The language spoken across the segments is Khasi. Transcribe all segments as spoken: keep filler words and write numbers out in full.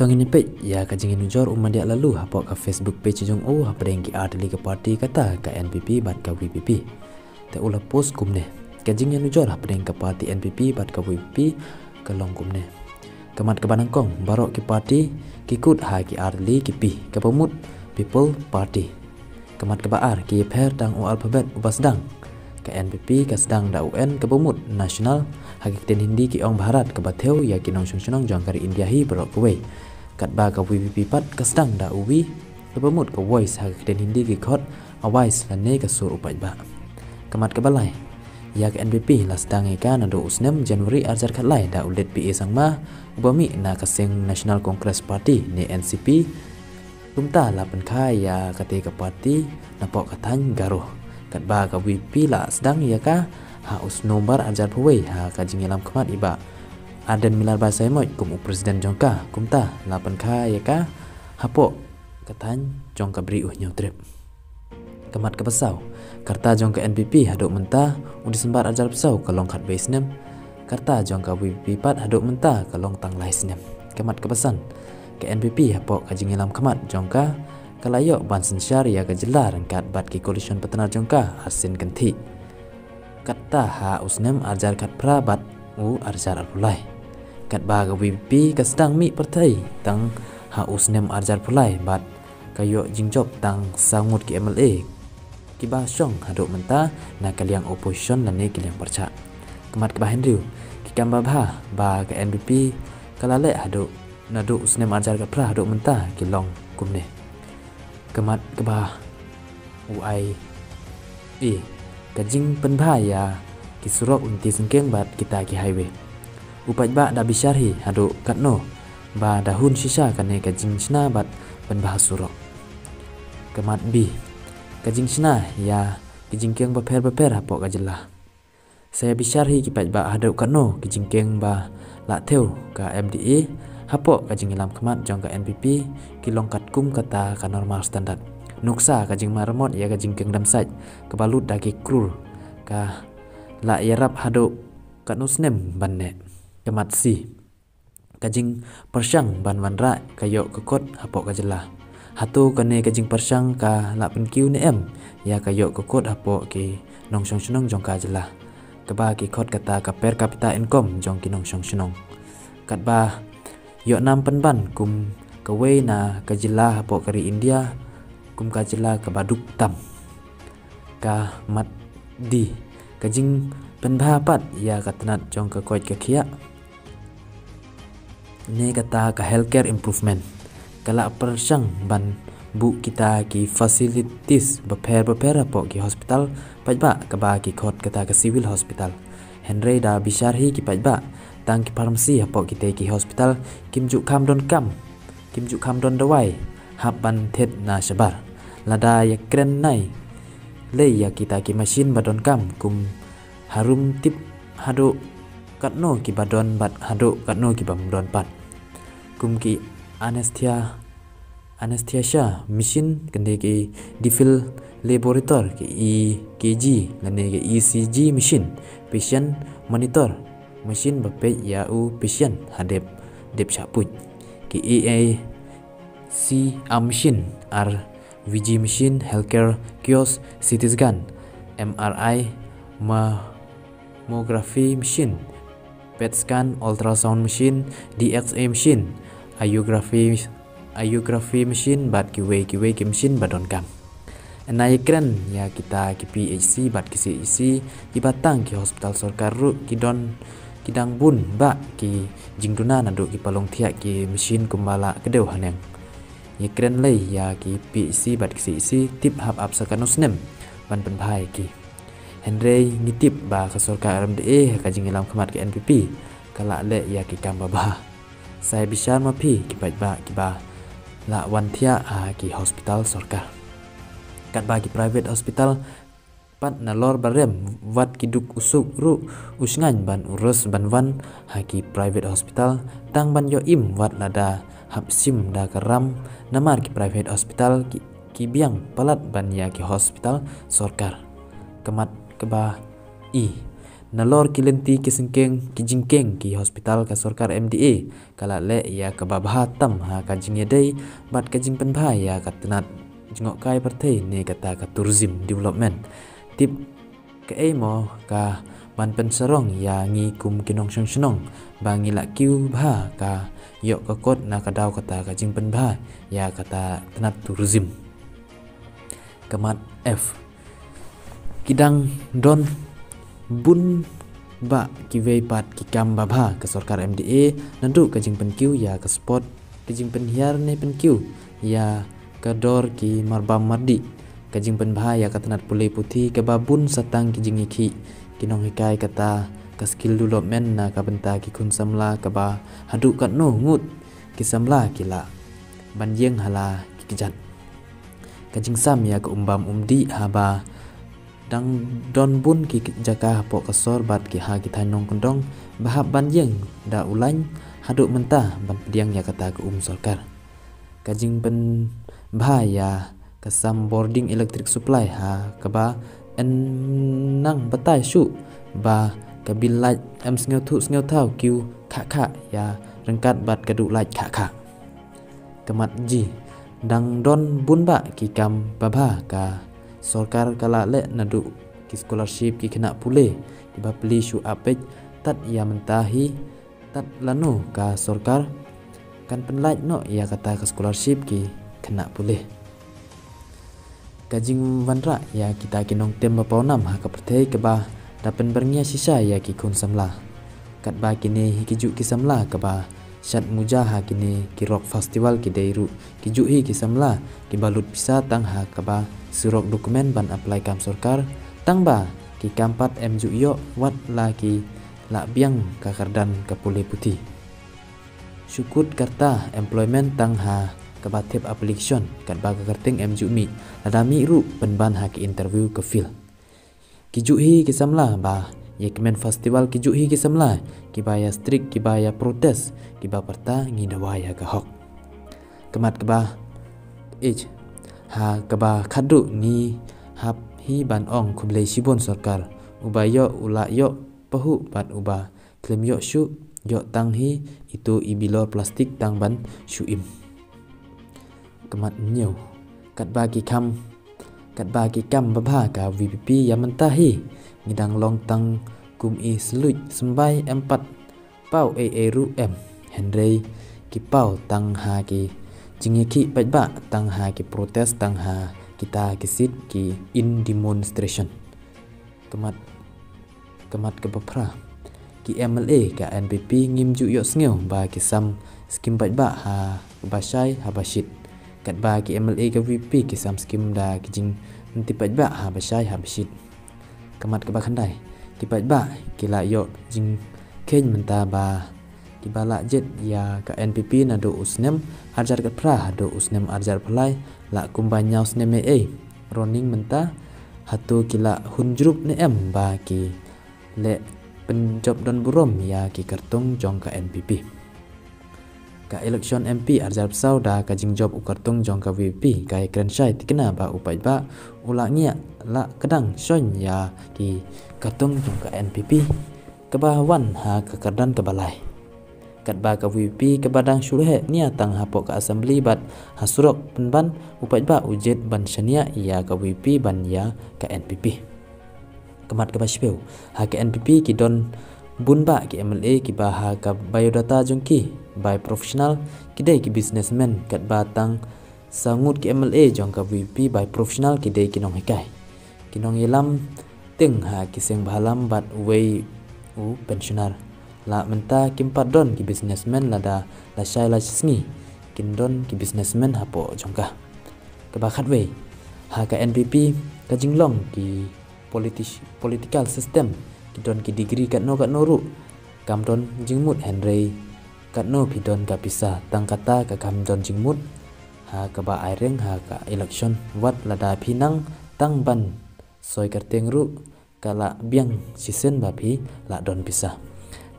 Tang ngin peit ïa ka jingïanujor u Madiah Laloo hapoh ka Facebook page jong u hapdeng ki artylli ka party kata ka N P P bad ka V P P. Te u la post kumne: Ka jingïanujor hapdeng ka party N P P bad ka V P P ka long kumne: Ka mat kaba nyngkong, baroh ki party ki kut ha ki artylli ki pei, kaba mut People Party. Ka mat kaba ar, ki ïapher tang u alphabet uba sdang. Ka N P P ka sdang da u N, kaba mut National, ha ki ktien Hindi ki ong Bharat, kaba thew ïa ki nongshong shnong jong ka ri India hi baroh kawei. Katba ka V P P pat ka sdang da u V, kaba mut ka voice, ha ki ktien Hindi ki khot awaaz lane ka sur u paidbah. Ka mat kaba lai, ïa ka N P P la sdang ïa ka naduh u snem January arhajar khatlai da u Late P A Sangma, uba mih na ka seng National Congress Party ne N C P. Kumta la pynkha ïa kata ka party napoh ka thaiñ Garo. Katba ka V P P la sdang ïa ka ha u November arhajar phew wei ha ka jingïalam khmat i Bah Ardent Miller Basaiawmoit kum u president jong ka. Kumta la pynkha ïa ka hapoh ka thaiñ jong ka Bri U Hynñiewtrep. Ka mat kaba saw, ka rta jong ka N P P haduh mynta u December arhajar phew saw ka long khatwei snem. Ka rta jong ka V P P pat haduh mynta ka long tang lai snem. Ka mat kaba san, ka N P P hapoh ka jingïalam khmat jong ka, ka la ïoh ban synshar ïa ka jylla ryngkat bad ki coalition partner jong ka arsien kynthih. Kata ha u snem arhajar khatphra bad u arhajar arphew lai. Katba ka V P P ka sdang mih pyrthei tang ha u snem arhajar phew lai bad ka ïoh jingjop tang saw ngut ki M L A kiba shong haduh mynta na ka liang opposition lane ka liang pyrshah. Ka mat kaba hynriew, ki kam babha ba ka N P P ka la leh haduh naduh u snem arhajar khatphra haduh mynta ki long kumne. Ka mat kaba wei, ka jingpynbha ïa ki surok lynti syngkien bad kita ki highway. U paidbah da bishar hi haduh katno ba da hun shisha kane ka jingshna bad pynbha surok. Ka mat B, ka jingshna ïa ki jingkieng bapher bapher hapoh ka jylla. Sa ïa bishar hi ki paidbah haduh katno ki jingkieng ba la thew ka M D A hapoh ka jingïalam khmat jong ka N P P ki long katkum kata ka normal standard. Nuksa, ka jingmaramot ïa ka jingkieng dam sait kaba lut da ki klur ka la ïarap haduh katno snem ban neh. Ka mat C, ka jingpyrshang ban wanrah ka ïoh ka kot hapoh ka jylla. Hato kane ka jingpyrshang ka la pynkiew ne em ïa ka ïoh ka kot hapoh ki nongshong shnong jong ka jylla, kaba ki khot kata ka per capita income jong ki nongshong shnong? Katba ïoh nam pynban kum kawei na ka jylla hapoh ka ri India kum ka jylla kaba duk tam. Ka mat D, ka jingpynbha pat ïa ka tnat jong ka koit ka khiah ne kata ka healthcare improvement. Ka la pyrshang ban buh kita ki facilities bapher bapher hapoh ki hospital paidbah kaba ki khot kata ka civil hospital. Hynrei da bishar hi ki paidbah, tang ki pharmacy hapoh kita ki hospital kim ju kham donkam, kim ju kham don dawai hap ban thied na shabar. Lada ïa kren nai lei ïa kita ki machine ba donkam, kum harum tip haduh katno kiba don bad haduh katno kibym don pat. Kum ki anesthesia, anesthesia machine, kane ki defibrillator, ki E K G lane ki E C G machine, patient monitor, machine ba peit ïa u patient hadep dep shah puit, ki A I C R machine, R V G machine, healthcare kiosk, C T scan, M R I, mammography machine, PET scan, ultrasound machine, D X A machine, angiography, angiography machine bad kiwei kiwei ki machine ba donkam. Ynda ïa kren ïa kita ki P H C bad ki C H C, kiba tang ki hospital sorkar ruh ki don, ki dang bun bha ki jingduna naduh kiba long thiah ki machine kumba la kdew haneng. Ïa kren lei ïa ki P H C bad ki C H C, tip hap ap sa katno snem ban pynbha ïa ki. Hynrei ngi tip ba ka sorkar R M D A ha ka jingïalam khmat ka N P P ka la leh ïa ki kam babha. Sa ïa bishar ma phi ki paidbah kiba la wan thiah ha ki hospital sorkar. Katba ki private hospital pat nalor ba rem wat ki duk u suk ruh u shngaiñ ban urus ban wan ha ki private hospital tang ban ïoh im wat lada hap shim da ka ram, namar ki private hospital ki, ki biang palat ban ïa ki hospital sorkar. Ka mat kaba E, Nalor ki lynti ki syngkeng ki jingkeng ki hospital ka sorkar M D A ka la leh ïa kaba bha tam ha ka jingïadei bad ka jingpynbha ïa ka tnat jngohkai pyrthei ne kata ka tourism development. Tip kaei mo ka ban pynsarong ïa ngi kum ki nongshong shnong ba ngi la kiew bha ka ïoh ka kot na ka daw kata ka jingpynbha ïa kata tnat tourism. Ka mat F. Ki dang don bun bah kiwei pat ki kam babha ka sorkar M D A, naduh ka jingpynkiew ïa ka sport, ka jingpynhiar ne pynkiew ïa ka dor ki marbam mardih, ka jingpynbha ïa ka tnat pule puthi kaba bun satang ki jingïakhih ki nonghikai, kata ka skill development na ka bynta ki khun samla kaba haduh katno ngut ki samla ki lah ban ïeng ha la ki kjat. Ka jingsam ïa ka umbam umdih haba dang don bun ki jaka hapoh ka sor bad ki ha ki thaiñ nongkyndong ba hap ban ïeng da u lain haduh mynta ban pdiang ïa kata ka um sorkar. Ka jingpynbha ïa ka sam bording electric supply ha kaba yn nang batai shuh ba ka bil lait em sngewthuh sngewthaw kiew khah khah ïa ryngkat bad ka duh lait khah khah. Ka mat G. Dang don bun bah ki kam babha ka sorkar ka la leh, naduh ki scholarship ki khynnah pule kiba plie shu ap peit tad ïa mynta hi, tad lano ka sorkar kan pynlait noh ïa kata ka scholarship ki khynnah pule. Ka jingwanrah ïa kita ki nongtem ba pawnam ha ka pyrthei kaba da pynbyrngia shisha ïa ki khun samla. Katba kine hi ki juh ki samla kaba shad muja ha kine ki rock festival ki dei ruh ki juh hi ki samla kiba lut pisa tang ha kaba surok document ban apply kam sorkar, tang ba ki kam pat em ju ïoh wat la ki lah biang ka kyrdan ka pule puthi. Shu kut karta employment tang ha kaba thep application, katba ka kyrteng em ju mih, lada mih ruh pynban ha ki interview ka fail. Ki juh hi ki samla ba ïa kmen festival, ki juh hi ki samla kiba ïa strict, kiba ïa protest, kiba pyrta ngi dawa ïa ka hok. Ka mat kaba H. Ha kaba khatduh ngi hap hi ban ong khublei shibun sorkar, uba ïoh u lah ïoh pahuh bad uba khlem ïoh shuh, ïoh tang hi itu i bilor plastik tang ban shu im. Ka mat hynñiew. Katba ki kam, katba ki kam babha ka V P P ïa mynta hi, ngi dang long tang kum i sluit symbai, em pat paw ei ei ruh em. Hynrei ki paw tang ha ki jingïakhih paidbah, tang ha ki protest, tang ha kita ki sit ki in demonstration. Ka mat, ka mat kaba phra. Ki M L A ka N P P ngim ju ïohsngew ba ki sam skim paidbah ha kaba shai ha ba shit. Katba ki M L A ka V P P ki sam skim da ki jingmynti paidbah ha ba shai ha ba shit. Ka mat kaba khyndai. Ki paidbah ki la ïoh jingkheiñ mynta ba kiba lah jied ïa ka N P P naduh u snem arjar khatphra haduh u snem arjar phalai, lah kumba ñiaw snem ei ei. Running mynta, hato ki lah hun jrup ne em ba ki leh pynjop don burom ïa ki kyrtong jong ka N P P. Ka election M P arjar phew saw da ka jingjop u kyrtong jong ka V P P ka ïakren shai thikna ba u paidbah u la ngiah la kdang shon ïa ki kyrtong jong ka N P P kaba wan ha ka kyrdan kaba lai. Katba ka V P P kaba dang shu lehnia tang hapoh ka assembly bad ha surok pynban, u paidbah u jied ban shaniah ïa ka V P P ban ïa ka N P P. Ka mat kaba shiphew. Ha ka N P P ki don bun bah ki M L A kiba ha ka biodata jong ki by professional ki dei ki businessman, katba tang saw ngut ki M L A jong ka V P P by professional ki dei ki nonghikai, ki nongïalam tieng ha ki seng bhalam bad uwei u pensioner. Lah mynta kim pat don ki businessman lada la shai la sngi kin don ki businessman hapoh jong ka. Kaba khatwei. Ha ka N P P ka jinglong ki politic-, political system, ki don ki degree katno katno ruh. Kam don jingmut hynrei katno phi don ka pisa, tang kata ka kam don jingmut. Ha kaba aireng, ha ka election wat lada phi nang tang ban soi kyrteng ruh ka lah biang shisien ba phi lah don pisa.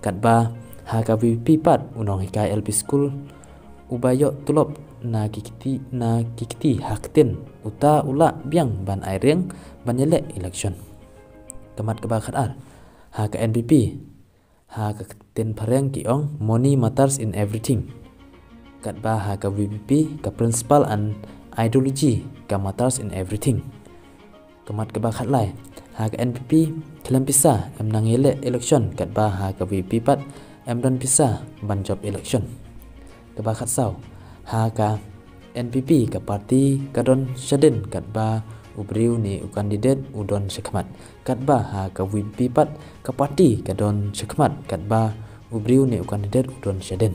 Katba ha ka V P P pat u nonghikai L P school uba ïoh tulop na ki kti, na ki kti ha ktien, uta u lah biang ban aireng ban ïaleh election. Ka mat kaba khatar. Ha ka N P P, ha ka ktien phareng ki ong, "Money matters in everything." Katba ha ka V P P, "Ka principle and ideology ka matters in everything." Ka mat kaba khatlai, ha ka N P P khlem pisa em nang ïaleh election, katba ha ka V P P pat em don pisa ban jop election. Kaba khatsaw, ha ka N P P ka party ka don shadien, katba u briew ne u candidate u don shakhmat. Katba ha ka V P P pat ka party ka don shakhmat, katba u briew ne u candidate u don shadien.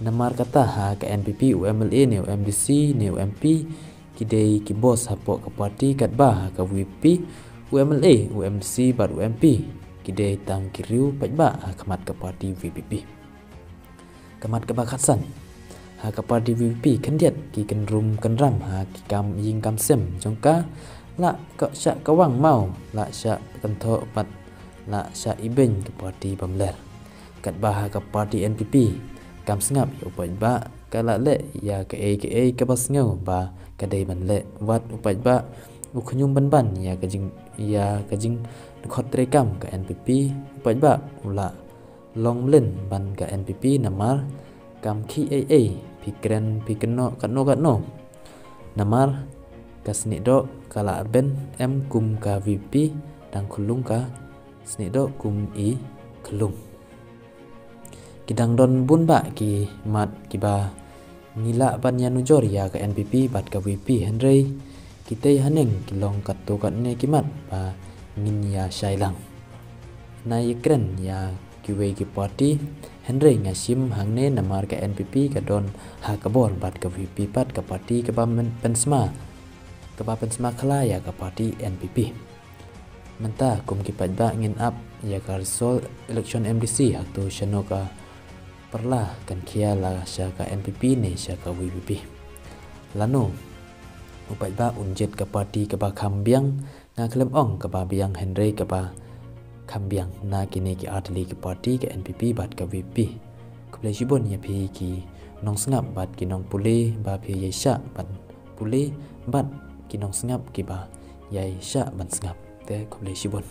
Namar kata ha ka N P P u M L A ne u M D C ne u M P ki dei ki boss hapoh ka party, katba ha ka V P P u M L A, u M D C bad u M P ki dei tang ki riew paidbah ha khmat ka party V P P. Ka mat kaba khatsan, ha ka party V P P khyndiat ki kynrum kynram ha ki kam ïing kam sem jong ka, lah ka shah kawang maw, lah shah kynthoh bad lah shah ibeiñ ka party bymler. Katba ha ka party N P P kam sngap ïa u paidbah, ka lah leh ïa kaei kaei kaba sngew ba ka dei ban leh, wat u paidbah u khñium ban ban ïa ka jing, ïa ka jingdkhot treikam ka N P P, u paidbah u lah long mlien ban ka N P P namar kam khih ei ei, phi kren phi kynnoh katno katno. Namar ka snieh doh ka lah ban em kum ka V P P, dang khyllung ka snieh doh kum i khyllung. Ki dang don bun bah ki mat kiba ngi lah ban ïanujor ïa ka N P P bad ka V P P, hynrei kitei haneng ki long katto katne ki mat ba ngin ïa shai lang. Nga ïakren ïa kiwei ki party, hynrei nga shim hangne namar ka N P P ka don ha ka bor bad ka V P P pat ka party kaba men-, pynsma, kaba pynsma khala ïa ka party N P P. Mynta kum ki paidbah ngin ap ïa ka result election M D C, hato shano ka parla kan khia, la sha ka N P P ne sha ka V P P. Lano u paidbah un jied ka party kaba kham biang, nga khlem ong kaba biang hynrei kaba kham biang na kine ki artylli ki party, ka N P P bad ka V P P. Khublei shibun ïa phi ki nongsngap bad ki nongpule ba phi ïai shah ban pule, bad ki nongsngap kiba ïai shah ban sngap. Te khublei shibun.